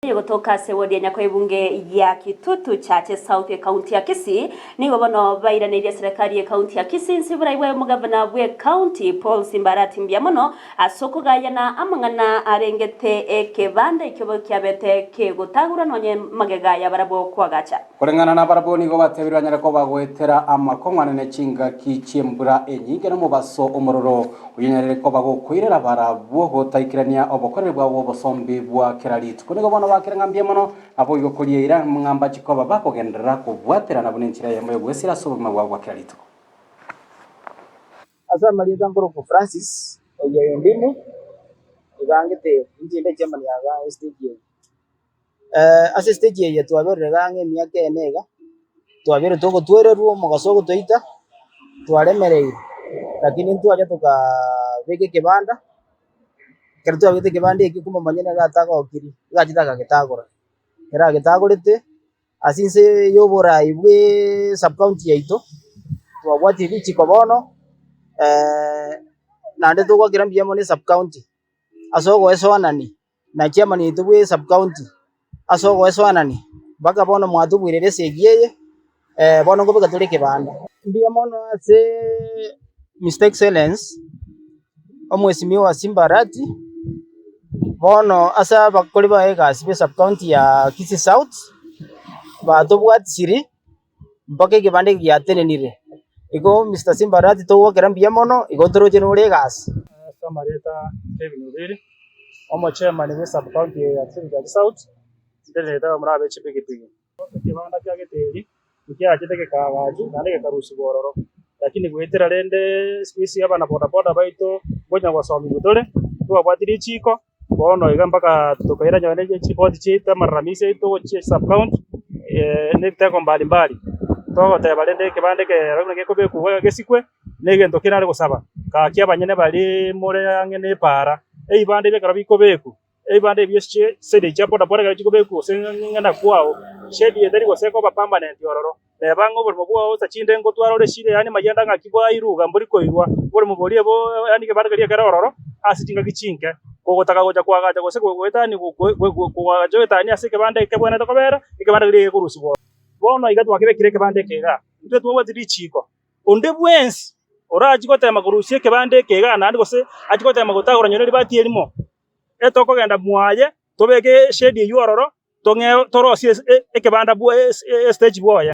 Egotoka ase wodi ya Nyakoebunge ya Kitutu Chache South ekaunti ya Kisii, nigo bono bairaneirie eserekari y'ekaunti ya Kisii inse borai bwaye omogavana bw'ekaunti Paul Simbarati mbuya mono ase okogayana amang'ana arengete ekebanda ekio kiabete kegotagorwa nonye magega yabarabwo koagacha. Koreng'ana nabarabwo nigo batebire banyare koba goetera amakong'u ne chingaki chi'embura enyinge na omobaso omororo, oyonyarire koba gokoirera barabwo gotaikerania obokoreri bwabo bw'obosombi bwa kera rituko. Nigo bono bakire ng'a mbuya mono, naboigo koria eira ng'a mbache koba bakogenderera kobwaterana buna enchera eyemo y'ogwesira ase obogima bwabo bwa kera rituko. Ase amarieta nkorokwa Francis oyo Ondimu, iga angete inche inde chairman ya igaa estage eye. Ase estage eye twaberire iga ang'e emiaka ene iga, twabeire togotwererwa omogaso ogotoita, twaremereire, lakini ntwacha tokabeka ekebanda, ekero twabegete ekebanda ekio kumbe omonyene iga atagokiri, iga achete akagetagora, ekero agetagorete, ase inse ya oborai bwa esub county yaito, twabwatire richiko bono, naende togwakera mbuya mono esub county, ase ogoesoanani. na chairman oito bwe sub county ase ogoesoanania mpaka bono mwatobuerire esegi eye bono nkobeka tore ekebanda. Mbuya mono ase Mr Excellence omwesimigwa Simba Arati, bono ase abakori baye egasi be sub county ya Kisii South batobwatisiri mpaka ekebanda eke giatenenire. Igo Mr Simba Arati togokera mbuya mono, igo toroche nore egasi. Ase amarieta Kevin Obiri, omochairman bwe sub county ya Kisumu South, ntenenete abamura abe chipigipigi. Ekebanda kia Geteri nkiachete gekaagachwa naende gekarusigwa ororo, lakini goetera rende siku hizi abana boda boda baito ngonya gosomigwa tore, ntwabwati richiko, Bono iga mpaka tokaira nonye ne chiripoti chiaito amalalamisho aito gochia sub county na ebitego mbali mbali, togoteba rende ekebande ekero buna gekobekwa iga gesikwe, na egento kerare gosaba, gaki abanyene baria more ang'e na epaara, ebibanda ebi ekero bikobekwa, ebibanda ebi esie chiside chia boda boda ekero chikobekwa gose ng'ina kwao, shade etari gose ekoba permanent ororo. Reba ng'a oborimo bwao ase chinde ngotwara ore esira, yaani mayanda ng'aki bwairwa iga mbori koirwa, oborimo boria bo yaani ekebanda keria ekere ororo ase chingaki chinke. Kogotaka gocha koagacha gose goetania koagacha oetanie ase ekebanda eke kebwenerete kobera, ekebanda keria gekorusigwa ororo. Bono iga twakebekire ekebanda eke igaa, intwe twabwati richiiko, onde bwensi orachie gotema korusia ekebanda eke igaa naende gose achie gotema gotagora nyore ribati erimo, etokogenda mwaye tobeke eshedi eywo ororo, tong'e torosie ekebanda bwo estage bwoye.